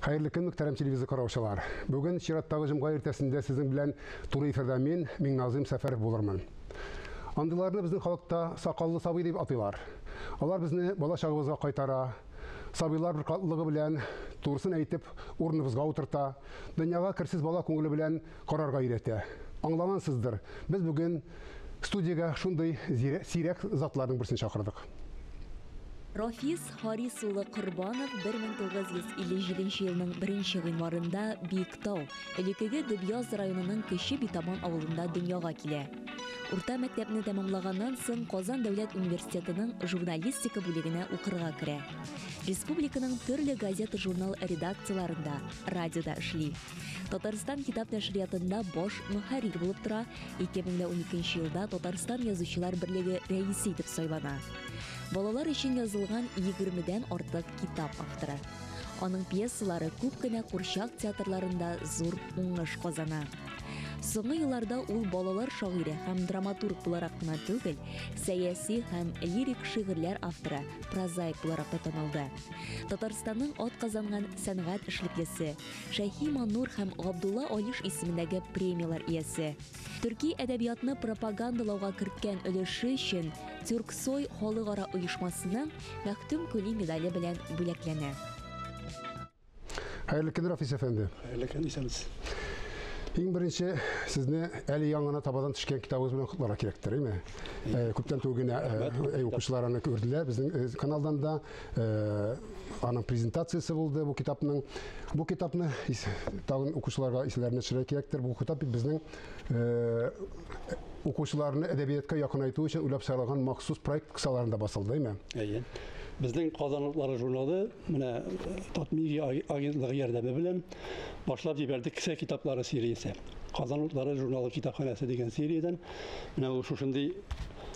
Хәерле көн, мөхтәрәм телевизор караучылар. Бүген чираттагы җомга иртәсендә сезнең белән туры эфирда мин, Миңназыйм Сәфәров булырмын. Андыйларны безнең халыкта сакаллы сабый дип атыйлар. Алар безне бала чагыбызга кайтара, сабыйлар беркатлылыгы белән турысын әйтеп, урыныбызга утырта, дөньяга керсез бала күңеле белән карарга өйрәтә. Аңлагансыздыр, без бүген студиягә шундый сирәк затларның берсен чакырдык. Рафис Харис улы Корбанов 1957 елның 1 гыйнварында Биектау, элеккеге Дөбъяз районының Кече Битаман авылында дөньяга килә. Урта мәктәпне тәмамлаганнан соң Казан дәүләт университетының журналистика бүлегенә укырга керә. Республиканың төрле газета-журнал редакцияләрендә, радиода эшли. Татарстан китап нәшриятында баш мөхәррир булып тора, 2012 елда Татарстан Язучылар берлеге рәисе итеп сайлана. Балалар өчен язылган 20-дән артык китап авторы. Аның пьесалары күп кенә курчак театрларында зур уңыш казана. Соңгы елларда ул балалар шагыйре һәм драматург буларак кына түгел, сәяси һәм лирик шигырьләр авторы, прозаик буларак та танылды. Татарстанның атказанган сәнгать эшлеклесе, Шәйхи Маннур һәм Габдулла Алиш исемендәге премияләр иясе. Төрки әдәбиятны пропагандалауга керткән өлеше өчен Тюрксой халыкара оешмасының Мәхтүм Кули медале белән бүләкләнә. Хәерле көн, Рафис әфәнде. Хәерле көн, исәнмесез. Иң беренче сезне әле яңа гына табадан төшкән китабыгыз белән котларга кирәктер, әйме? Күптән түгел генә укучылар аны күрделәр. Безнең каналдан да аның презентациясе булды бу китапның. Бу китапны тагын укучыларга исләренә төшерергә кирәктер. Бу китап бит безнең укучыларны әдәбиятка якынайту өчен уйлап чыгарылган махсус проект кысаларында басылды, әйме? Әйе. Безнең Казан утлары журналы менә Татмедиа агентлыгы ярдәме белән башлап җибәрде кесә китаплары сериясе. Казан утлары журналы китапханәсе дигән сериядән менә ул шушындый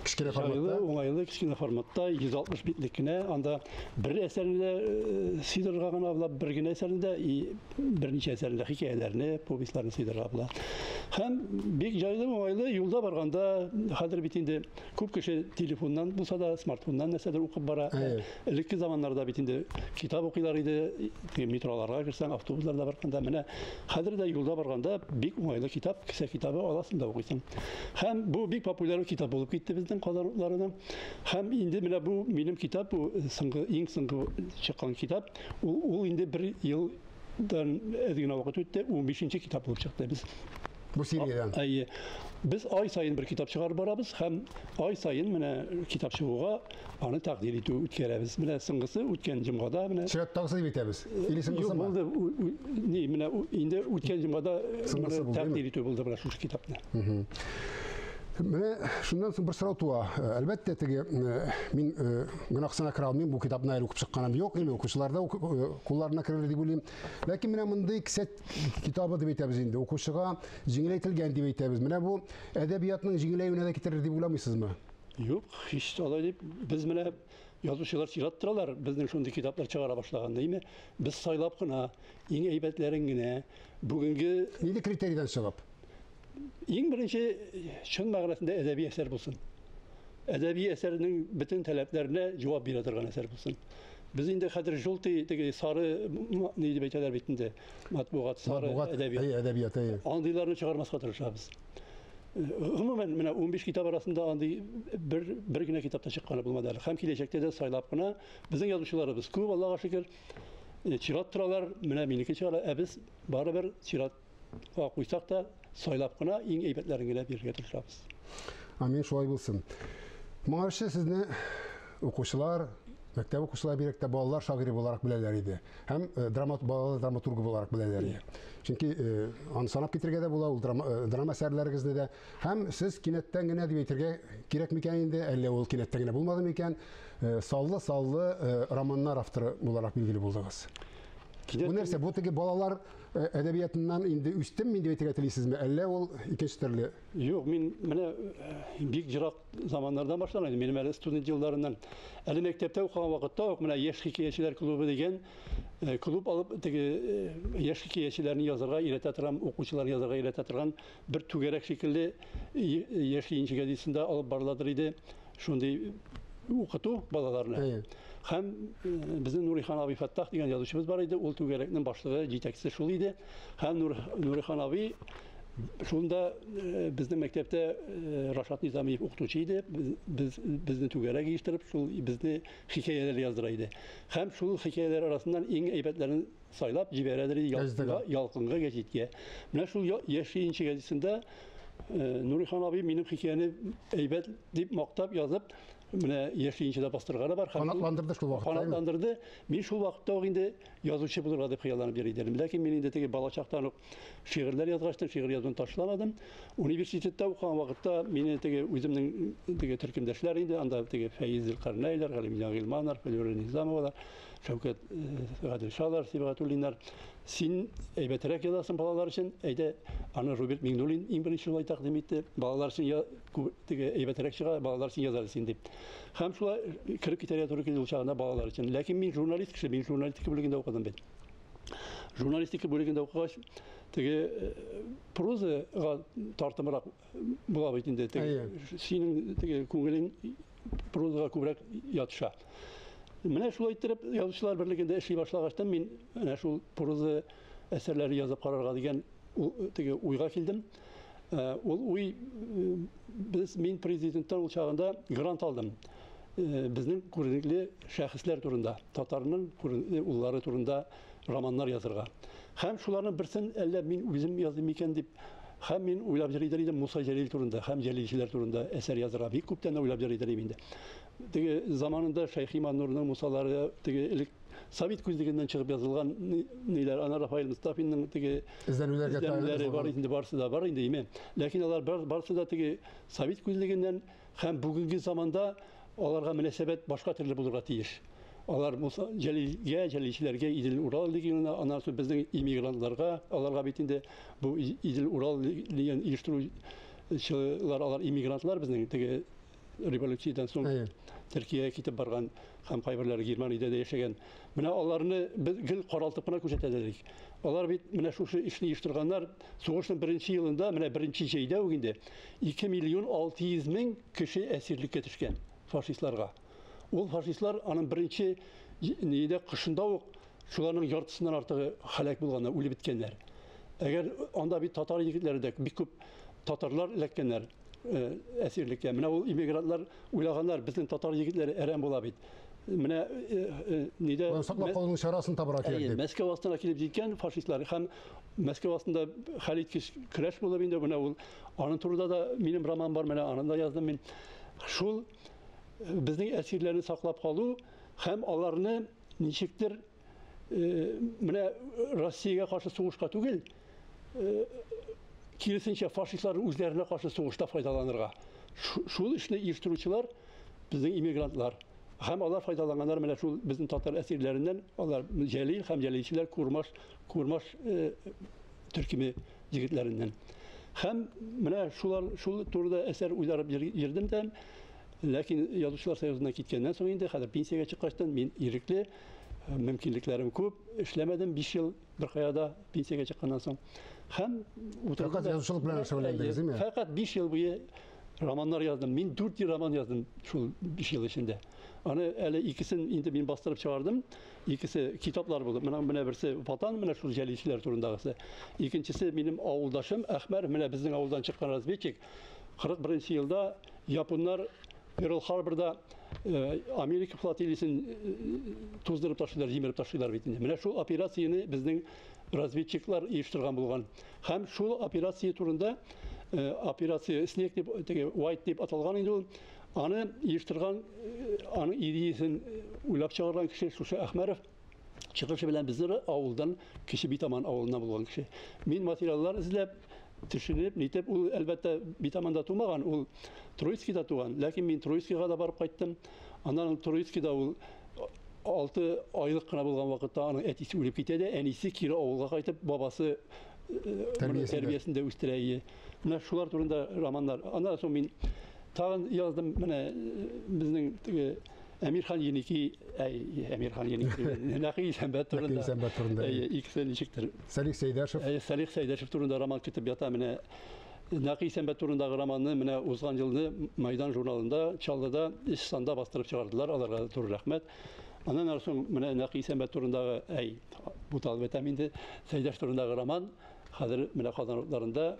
кечкенә форматта, уңайлы кечкенә форматта 160 битлек кенә, анда бер әсәрне дә сыйдырырга гына була, бер генә әсәрне дә и берничә әсәрне дә, хикәяләрне, повестьларны сыйдырырга була. Һәм бик җайлы, уңайлы юлда барганда, хәзер бит инде күп кеше телефоннан булса да, смартфоннан нәрсәдер укып бара. Элекке заманнарда бит инде китап укыйлар иде, метроларга керсәң, автобусларда барганда, менә хәзер дә юлда барганда бик уңайлы китап, кесә китабы аласың да укыйсың. Һәм бу бик популяр китап булып китте безнең Казан утларының. Һәм инде менә бу минем китап, бу соңгы, иң соңгы чыккан китап. Ул инде бер елдан әз генә вакыт үтте, 15-нче китап булып чыкты. Без бу сериядән. Әйе. Без ай саен бер китап чыгарып барабыз һәм ай саен менә китап чыгуга аны тәкъдир итү үткәрәбез. Менә соңгысы үткән җомгада менә. Чираттагысы дип әйтәбез. Или соңгысы Юк, булды. Ни, менә инде үткән җомгада тәкъдир итү булды менә шушы китапны. Менә шуннан соң бер сорау туа. Әлбәттә, теге мин гөнаһсына керә алмыйм, бу китапны әле укып чыкканым юк, инде укучылар да кулларына керер дип уйлыйм. Ләкин менә мондый кесә китабы дип әйтәбез инде, укучыга җиңеләйтелгән дип әйтәбез. Менә бу әдәбиятның җиңеләюенә дә китерер дип уйламыйсызмы? Юк, һич алай дип. Без менә язучылар чират торалар, безнең шундый китаплар чыгара башлаган, димме? Без сайлап кына, иң әйбәтләрен генә, бүгенге Нинди критерийдан чыгып? Иң беренче чын мәгънәсендә әдәби әсәр булсын. Әдәби әсәрнең бөтен таләпләренә җавап бирә торган әсәр булсын. Без инде хәзер желтый, теге сары, ни дип әйтәләр бит инде, матбугат, сары әдәбият. Әйе, әдәбият, әйе. Андыйларны чыгармаска тырышабыз. Гомумән, менә 15 китап арасында андый бер генә китап та чыкканы булмады әле. Һәм киләчәктә дә сайлап кына безнең язучыларыбыз күп, Аллага шөкер, чират торалар, менә минеке чыгара, ә без барыбер чират куйсак та, сайлап кына иң әйбәтләрен генә бирергә тырышабыз. Амин, шулай булсын. Моңарчы сезне укучылар, мәктәп укучылары бигрәк тә балалар шагыйре буларак беләләр иде. Һәм балалар драматургы буларак беләләр иде. Чөнки аны санап китергә дә була, ул драма әсәрләрегезне дә. Һәм сез кинәттән генә дип әйтергә кирәк микән инде, әллә ул кинәттән генә булмады микән, саллы-саллы романнар авторы буларак билгеле булдыгыз. Бу нәрсә, бу теге балалар әдәбиятыннан инде үстем мин дип әйтергә телисезме, әллә ул икенче төрле? Юк, мин менә бик ерак заманнардан башлана инде, минем әле студент елларыннан. Әле мәктәптә укыган вакытта ук менә Яшь хикәячеләр клубы дигән клуб алып, теге яшь хикәячеләрне язарга өйрәтә торган, укучыларны язарга өйрәтә торган бер түгәрәк шикелле Яшь ленинчы газетасында алып барыладыр иде шундый укыту балаларны. Һәм безнең Нурихан абый Фәттах дигән язучыбыз бар иде, ул түгәрәкнең башлыгы, җитәкчесе шул иде. Һәм Нурихан абый шунда безнең мәктәптә Рашат Низамиев укытучы иде. Без безне түгәрәк оештырып, шул безне хикәяләр яздыра иде. Һәм шул хикәяләр арасыннан иң әйбәтләрен сайлап җибәрәдер иде Ялкынга гәзиткә. Менә шул Яшь инче гәзитендә Нурихан абый минем хикәяне әйбәт дип мактап язып, менә Яшь инчедә бастырганы бар. Канатландырды шул вакытта. Канатландырды. Мин шул вакытта ук инде язучы булырга дип хыялланып йөри идем. Ләкин мин инде теге балачактан ук шигырьләр язгачтын, шигырь язуны ташламадым. Университетта укыган вакытта мине теге үземнең теге төркемдәшләр инде, анда теге Фәиз Зөлкарнәйләр, Галимҗан Гыйльманнар, Флюра Низамовалар, Шәүкәт Гаделшалар, Сибгатуллиннар. Син әйбәтрәк язасың балалар өчен, әйдә, аны Роберт Миңнуллин иң беренче шулай тәкъдим итте. Балалар өчен теге әйбәтрәк чыга, балалар өчен язар син дип. Һәм шулай кереп китәргә туры килде ул чагында балалар өчен. Ләкин мин журналист кеше, мин журналистика бүлегендә укыдым бит. Журналистика бүлегендә укыгач, теге прозага тартымрак була бит инде. Теге, синең теге күңелең прозага күбрәк ятыша. Менә шулай иттереп Язучылар берлегендә эшли башлагачтан мин менә шул проза әсәрләре язып карарга дигән теге уйга килдем. Ул уй без мин президенттан ул чагында грант алдым. Безнең күренекле шәхесләр турында, татарның күренекле уллары турында романнар язырга. Һәм шуларның берсен әллә мин үзем языйм микән дип, һәм мин уйлап йөри идем Муса Җәлил турында, һәм җәлилчеләр турында әсәр язырга. Бик күптән уйлап йөри идем инде. Теге заманында Шәйхи Маннурның Мусалары теге элек совет күзлегеннән чыгып язылган ниләр, ана Рафаэль Мустафинның теге эзләнүләре бар инде, барысы да бар инде, име. Ләкин алар барысы да теге совет күзлегеннән һәм бүгенге заманда аларга мөнәсәбәт башка төрле булырга тиеш. Алар Муса Җәлилгә, җәлилчеләргә, Идел-Урал легионына, аннан соң безнең иммигрантларга, аларга бит инде бу Идел-Урал дигән оештыручылар, алар иммигрантлар безнең теге революциядән соң Төркиягә китеп барган һәм кайберләре Германиядә дә яшәгән. Менә аларны без гел каралтып кына күрсәтәләр. Алар бит менә шушы эшне оештырганнар. Сугышның беренче елында, менә беренче җәйдә үк инде 2 миллион 600 мең кеше әсирлеккә төшкән фашистларга. Ул фашистлар аның беренче нидә кышында ук шуларның яртысыннан артыгы һәлак булганнар, үлеп беткәннәр. Әгәр анда бит татар егетләре дә бик күп татарлар эләккәннәр әсирлеккә. Менә ул иммигрантлар уйлаганнар, безнең татар егетләре әрәм була бит. Менә нидә саклап калуның чарасын табырга кирәк дип. Мәскәү астына килеп җиткән фашистлар һәм Мәскәү астында хәлиткеч көрәш булып инде менә ул аның турында да минем роман бар, менә аны да яздым мин. Шул безнең әсирләрне саклап калу һәм аларны ничектер менә Россиягә каршы сугышка түгел, киресенчә фашистларның үзләренә каршы сугышта файдаланырга. Шул эшне оештыручылар безнең иммигрантлар. Һәм алар файдаланганнар менә шул безнең татар әсирләреннән, алар Җәлил һәм җәлилчеләр Курмаш төркеме егетләреннән. Һәм менә шулар шул турыда әсәр уйларып йөрдем дә, ләкин Язучылар союзыннан киткәннән соң инде хәзер пенсиягә чыккачтан мин ирекле, мөмкинлекләрем күп, эшләмәдем 5 ел бер кая пенсиягә чыкканнан соң. Һәм фәкать язучылык белән шөгыльләндегез, димме? Фәкать 5 ел буе романнар яздым. Мин 4 роман яздым шул 5 ел эчендә. Аны әле икесен инде мин бастырып чыгардым. Икесе китаплар булды. Менә берсе Ватан, менә шул җәлилчеләр турындагысы. Икенчесе минем авылдашым Әхмәр, менә безнең авылдан чыккан разведчик. 41 елда японнар Перл Харборда Америка флотилиясен туздырып ташлыйлар, җимереп ташлыйлар бит инде. Менә шул операцияне безнең разведчиклар оештырган булган. Һәм шул операция турында операция Снег дип, теге White дип аталган инде ул. Аны оештырган, аның идеясен уйлап чыгарган кеше шушы Әхмәров. Чыгышы белән безнең авылдан, Кече Битаман авылыннан булган кеше. Мин материаллар эзләп, төшенеп, нитеп, ул әлбәттә Битаманда тумаган, ул Троицкийда туган. Ләкин мин Троицкийга да барып кайттым. Аннан Троицкийда ул 6 айлык кына булган вакытта аның әтисе үлеп китә дә, әнисе кире авылга кайтып, бабасы тәрбиясендә үстерә. Менә шулар турында романнар. Аннан соң мин тагын яздым, менә безнең теге Әмирхан Еники, Әмирхан Еники, Нәкый Исәнбәт турында. Нәкый Исәнбәт турында. Икесе ничектер. Салих Сәйдәшев. Салих Сәйдәшев турында роман көтеп ята. Менә Нәкый Исәнбәт турындагы романны менә узган елны Майдан журналында Чаллыда өч санда бастырып чыгардылар. Аларга зур рәхмәт. Аннан соң менә Нәкый Исәнбәт турындагы, әй, буталып әйтәм инде, Сәйдәш турындагы роман хәзер менә Казан утларында,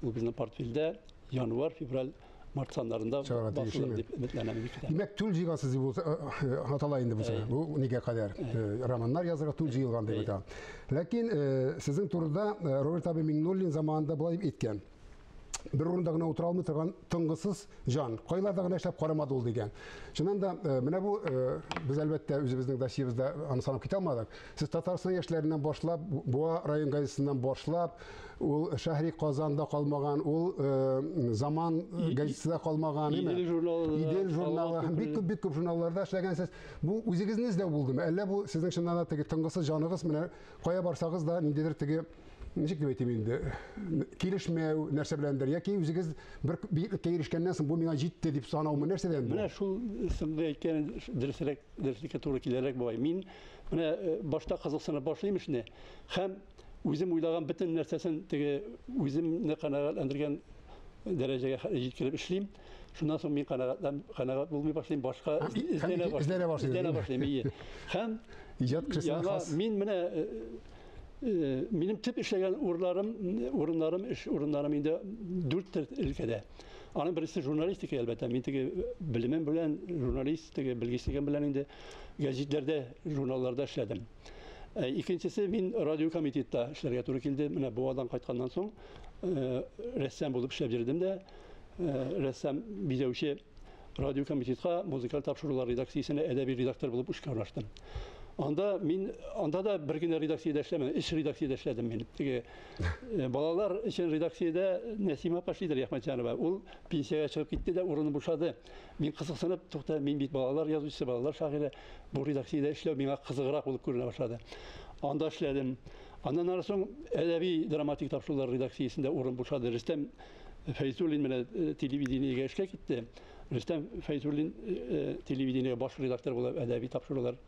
ул безнең портфельдә январь, февраль, март саннарында басылыр дип өметләнәм. Димәк, түл җыйгансыз дип атала инде бу. Бу нигә кадәр романнар язырга түл җыелган дип әйтә. Ләкин сезнең турыда Роберт абый Миңнуллин заманында болай дип әйткән. Бер урында гына утыра алмый торган тынгысыз җан. Кайларда гына эшләп карамады ул дигән. Чыннан да, менә бу без әлбәттә үзебезнең досьебызда аны санап китә алмадык. Сез Татарстан яшьләреннән башлап, Буа район газетасыннан башлап, ул Шәһри Казанда калмаган, ул Заман газетасында калмаган, Идел журналы, Идел журналы һәм бик күп бик күп журналларда эшләгәнсез. Бу үзегезне эзләү булдымы? Әллә бу сезнең чыннан да теге тынгысыз җаныгыз менә кая барсагыз да ниндидер теге ничек дип әйтим инде, килешмәү нәрсә беләндер, яки үзегез бер биеклеккә ирешкәннән соң бу миңа җитте дип санаумы, нәрсәдән бу? Менә шул соңгы әйткән дөресрәк, дөреслеккә туры киләрәк бугай. Мин менә башта кызыксынып башлыйм эшне һәм үзем уйлаган бөтен нәрсәсен теге үземне канәгатьләндергән дәрәҗәгә җиткереп эшлим. Шуннан соң мин канәгать булмый башлыйм, башка эзләнә башлыйм. Эзләнә башлыйм, ие. Һәм иҗат кешесенә хас. Мин менә минем төп эшләгән урыннарым, эш урыннарым инде дүрт өлкәдә. Аның берсе журналистика, әлбәттә. Мин теге белемем белән, журналист, теге белгечлегем белән инде гәзитләрдә, журналларда эшләдем. Икенчесе, мин радио комитетта эшләргә туры килде. Менә Буадан кайтканнан соң рәссам булып эшләп йөрдем дә, рәссам бизәүче радио комитетка музыкаль тапшырулар редакциясенә әдәби редактор булып эшкә урнаштым. Анда мин, анда да бер генә редакциядә эшләмәдем, өч редакциядә эшләдем мин. Теге балалар өчен редакциядә Нәсимә апа эшлидер, Әхмәтҗанова. Ул пенсиягә чыгып китте дә урыны бушады. Мин кызыксынып, тукта, мин бит балалар язучысы, балалар шагыйре, бу редакциядә эшләү миңа кызыграк булып күренә башлады. Анда эшләдем. Аннан ары соң әдәби драматик тапшырулар редакциясендә урын бушады. Рөстәм Фәйзуллин менә телевидениегә эшкә китте. Рөстәм Фәйзуллин телевидениегә баш редактор булып әдәби тапшырулар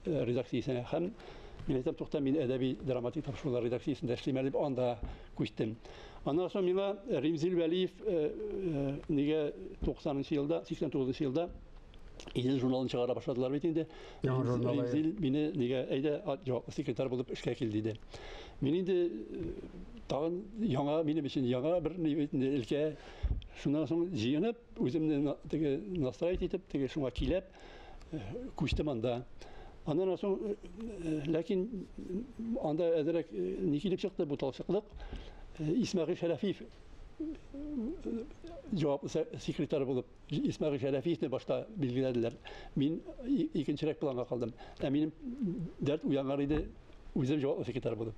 редакциясенә һәм мин әйтәм, тукта, мин әдәби драматик тапшырулар редакциясендә эшлим әле дип анда күчтем. Аннан соң миңа Римзил Вәлиев нигә 90 елда, 89 елда Идел журналын чыгара башладылар бит инде. Римзил мине нигә әйдә җаваплы секретарь булып эшкә кил диде. Мин инде тагын яңа, минем өчен яңа бер өлкә. Шуннан соң җыенып, үземне теге настроить итеп, теге шуңа килеп күчтем анда. Аннан соң, ләкин анда әзрәк ни килеп чыкты, буталчыклык. Исмәгыйль Шәрәфиев җаваплы секретарь булып, Исмәгыйль Шәрәфиевне башта билгеләделәр. Мин икенчерәк планга калдым. Ә минем дәрт уянган иде, үзем җаваплы секретарь булып.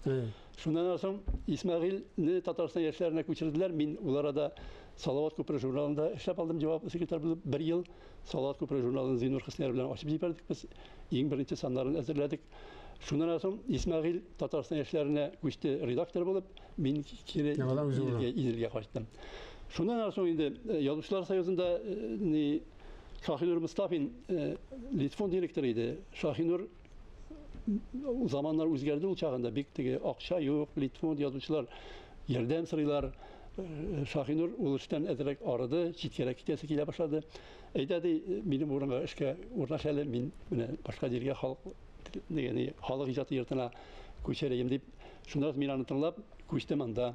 Шуннан соң Исмәгыйльне Татарстан яшьләренә күчерделәр. Мин ул арада Салават күпере журналында эшләп алдым, җаваплы секретарь булып бер ел. Салават күпере журналын Зиннур Хөснияр белән ачып җибәрдек без. Иң беренче саннарын әзерләдек. Шуннан соң Исмәгыйль Татарстан яшьләренә күчте редактор булып, мин кире Иделгә кайттым. Шуннан соң инде Язучылар союзында ни Шаһинур Мустафин Литфонд директоры иде. Шаһинур заманнар үзгәрде ул чагында, бик теге акча юк, Литфонд язучылар ярдәм сорыйлар. Шаһинур ул эштән әзрәк арыды, читкәрәк китәсе килә башлады. Әйдә ди, минем урынга эшкә урнаш әле, мин менә башка җиргә халык дигән халык иҗаты йортына күчерәем дип. Шуннан мин аны тыңлап күчтем анда.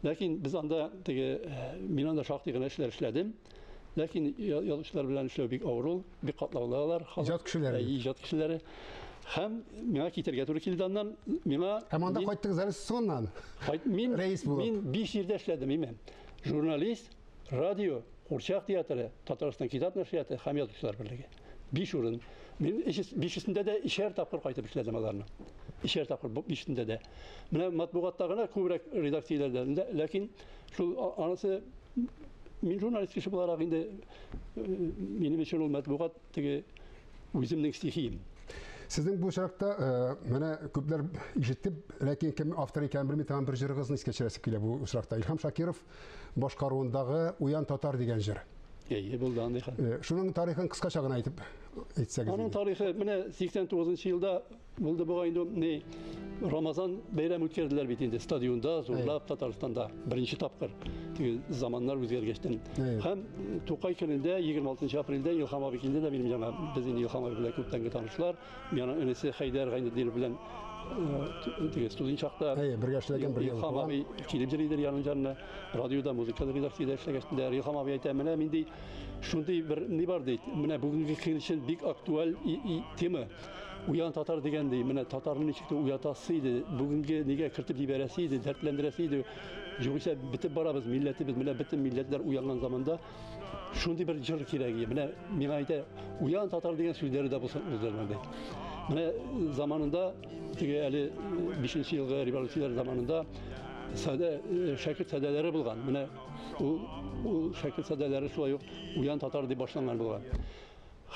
Ләкин без анда теге мин анда шактый гына эшләр эшләдем. Ләкин язучылар белән эшләү бик авыр ул, бик катлаулы алар. Иҗат кешеләре. Иҗат кешеләре. Һәм миңа китәргә туры килде аннан. Миңа Һәм анда кайттыгыз әле соңыннан. Мин рәис булып. Мин 5 җирдә эшләдем, име. Журналист, радио, Курчак театры, Татарстан китап нәшрияты һәм язучылар берлеге. 5 урын. Мин бишесендә дә ишәр тапкыр кайтып эшләдем аларны. Ишәр тапкыр бишесендә дә. Менә матбугатта гына күбрәк редакцияләрдә, ләкин шул анысы мин журналист кеше буларак инде минем өчен ул матбугат теге үземнең стихиям. Сезнең бу очракта менә күпләр ишетеп, ләкин кем автор икәнен белми торган бер җырыгызны искә төшерәсе килә бу очракта. Илһам Шакиров башкаруындагы Уян татар дигән җыр. Әйе, булды андый хәл. Шуның тарихын кыскача гына әйтеп әйтсәгез. Аның тарихы менә 89 елда булды бугай инде, ни Рамазан бәйрәм үткәрделәр бит инде стадионда, зурлап Татарстанда беренче тапкыр. Теге заманнар үзгәргәчтән. Һәм Тукай көнендә 26 апрельдә Илһам абый килде дә минем янга. Без инде Илһам абый белән күптәнге танышлар. Миңа энесе Хәйдәр Гайнетдинов белән теге студент чакта бергә эшләгән, бергә Илһам абый килеп йөридер янын янына. Радиода, музыкаль редакциядә эшләгәч тә Илһам абый әйтә, менә мин ди шундый бер ни бар ди. Менә бүгенге көн өчен бик актуаль тема. Уян татар дигән ди, менә татарны ничек тә уятасы иде, бүгенге нигә кертеп җибәрәсе иде, дәртләндерәсе иде. Югыйсә бетеп барабыз, милләтебез, менә бөтен милләтләр уянган заманда шундый бер җыр кирәк иде. Менә миңа әйтә, уян татар дигән сүзләре дә булсын үзләренә ди. Менә заманында, теге әле 5 елгы революцияләр заманында садә шәкерт садәләре булган. Менә ул шәкерт садәләре шулай ук уян татар дип башланган булган.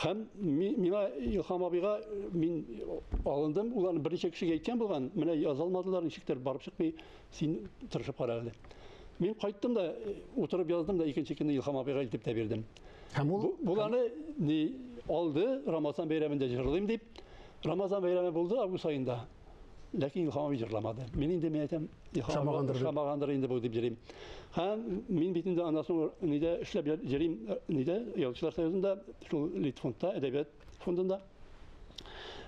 Һәм миңа Илһам абыйга мин алындым, ул аны берничә кешегә әйткән булган, менә яза алмадылар, ничектер барып чыкмый, син тырышып кара әле. Мин кайттым да, утырып яздым да, икенче көнне Илһам абыйга илтеп тә бирдем. Һәм ул Буланы ни алды, Рамазан бәйрәмендә җырлыйм дип. Рамазан бәйрәме булды август аенда. Ләкин Илһам абый җырламады. Мин инде мин әйтәм, Илһам абый ошамагандыр инде бу дип йөрим. Һәм мин бит инде аннан соң нидә эшләп йөрим, нидә Язучылар союзында, шул Литфондта, әдәбият фондында.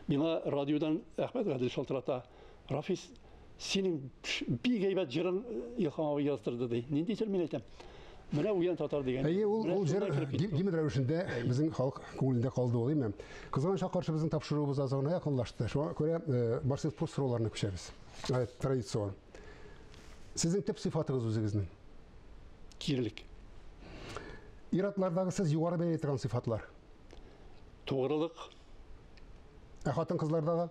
Миңа радиодан Әхмәт Гадел шалтырата. Рафис, синең бик әйбәт җырың Илһам абый яздырды ди. Нинди җыр, мин әйтәм. Менә Уян татар дигән. Әйе, ул җыр гимн рәвешендә безнең халык күңелендә калды ул, әйме. Кызганычка каршы безнең тапшыруыбыз азагына якынлашты. Шуңа күрә Марсель Пруст сорауларына күчәбез. Традицион. Сезнең төп сыйфатыгыз үзегезнең? Кирелек. Ир-атлардагы сез югары бәяли торган сыйфатлар? Тугрылык. Ә хатын-кызлардагы?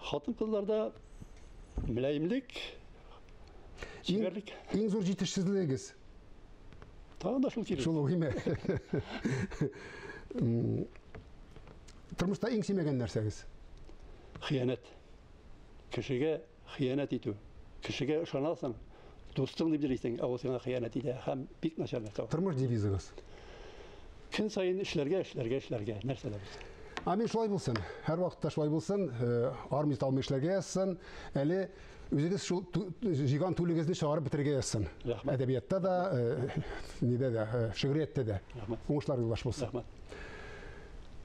Хатын-кызларда мөлаемлек, чибәрлек. Иң зур җитешсезлегегез? Тагын да шул кирәк. Шул ук име? Тормышта иң сөймәгән нәрсәгез? Хыянәт. Кешегә хыянәт итү. Кешегә ышанасың, дустың дип йөрисең, ә ул сиңа хыянәт итә һәм бик начар нәрсә. Тормыш девизыгыз? Көн саен эшләргә, эшләргә, эшләргә. Нәрсә дә булса. Амин, шулай булсын. Һәр вакытта шулай булсын. Армия талмый эшләргә язсын. Әле үзегез шул җыйган түлегезне чыгарып бетерергә язсын. Әдәбиятта да, нидә дә, шигърияттә дә. Уңышлар юлдаш булсын. Рәхмәт.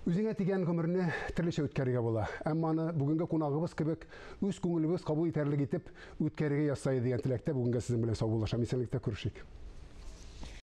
Үзеңә тигән гомерне төрлечә үткәрергә була. Әмма аны бүгенге кунагыбыз кебек үз күңелебез кабул итәрлек итеп үткәрергә язса иде дигән теләктә бүгенгә сезнең белән саубуллашам. Исәнлектә күрешик.